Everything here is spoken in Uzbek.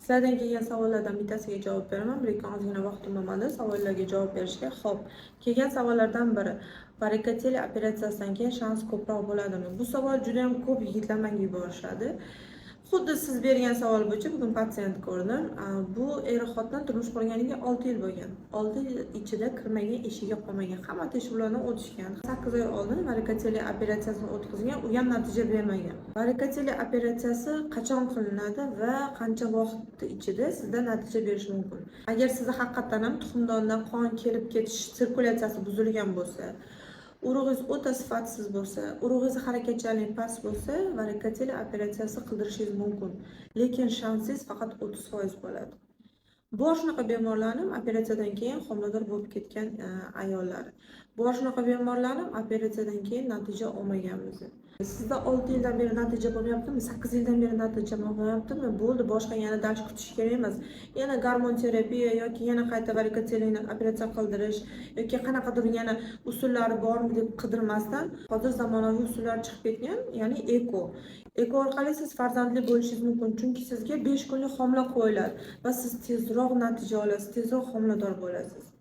Sizlardan kelgan savollardan bittasiga javob beraman, lekin ozgina vaqtim bo'lmadi savollarga javob berishga. Xo'p, kelgan savollardan biri: varikocele operatsiyasidan keyin shans ko'proq bo'ladimi? Bu savol juda ham ko'p yigitlar menga yuborishadi. Xuddi siz bergan savol bo'yicha bugun patsient ko'rdim. Bu er xotin turmush qurganiga 6 yil bo'lgan. 6 yil ichida kirmagan eshigi qolmagan. Hamma tekshiruvlardan o'tishgan. 8 oy oldin varikocele operatsiyasini o'tkazgan, u ham natija bermagan. Varikocele operatsiyasi qachon qilinadi va qancha vaqt ichida sizda natija berishi mumkin? Agar sizda haqiqatdan ham tuxumdondan qon kelib ketish sirkulyatsiyasi buzilgan bo'lsa, urug'ingiz o'ta sifatsiz bo'lsa, urug'ingiz harakatchanligi past bo'lsa, varikocele operatsiyasi qildirishingiz mumkin. Lekin shansingiz faqat 30% bo'ladi. Bor shunaqa bemorlarim, operatsiyadan keyin homilador bo'lib ketgan ayollar. Bor shunaqa bemorlarim, operatsiyadan keyin natija olmaganmiz. Sizda 6 yildan beri natija bo'lmayaptimi? 8 yildan beri natija bo'lmayaptimi? Bo'ldi, boshqa yana dash kutish kerak emas. Yana gormon terapiya yoki yana qayta varikoceleni operatsiya qildirish yoki qanaqadir yana usullari bormi deb qidirmasdan, hozir zamonaviy usullar chiqib ketgan, ya'ni ЭКО. ЭКО orqali siz farzandli bo'lishingiz mumkin, chunki sizga 5 kunlik homila qo'yiladi va siz tezroq natija olasiz, tezroq homilador bo'lasiz.